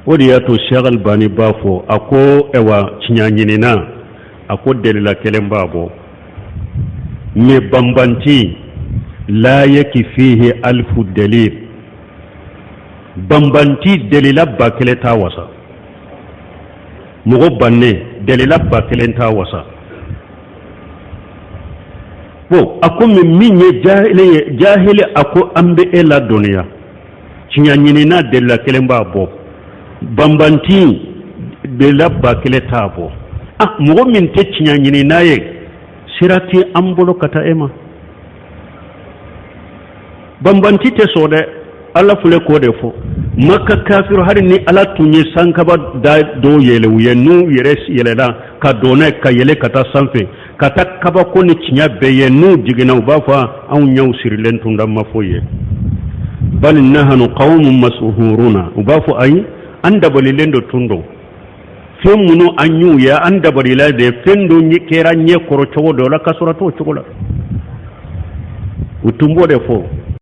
O de y'a to Cheikh Albani b'a fɔ, a ko ɛwa, tiɲɛ ɲinina, a ko delila kelen b'a bɔ, mais banbanti la yakfihi alfu dalil, banbanti delila 1000 t'a wasa. Mɔgɔ bannen, delila 1000 t'a wasa. Bon, a ko min ye jahili ye, jahili, a ko an bɛ e ladɔnniya, tiɲɛ ɲinina delila kelen b'a bɔ, banbanti delila 1000 t'a bɔ. Ah, mɔgɔ min tɛ tiɲɛ ɲinina ye, sira tɛ an bolo ka taa e ma. Banbanti tɛ sɔn dɛ. Ala filɛ k'o de fɔ Maka kafiru, hali ni Ala tun ye sankaba da dɔw yɛlɛ u ye, n'u yɛrɛ yɛlɛla ka don n'a ye ka yɛlɛ ka taa sanfɛ, ka taa kabako ni tiɲɛ bɛɛ ye, n'u jiginna, u b'a fɔ anw ɲɛw sirilen tun da ma foyi ye. Bal nahanu qawmun mashuruna, u b'a fɔ ayi, an dabalilen do tun don, fɛn minnu an y'u ye, an dabalila de, fɛn dɔ kɛra ɲɛ kɔrɔ cogo dɔ la ka sɔrɔ t'o cogo la. U tun b'o de fɔ.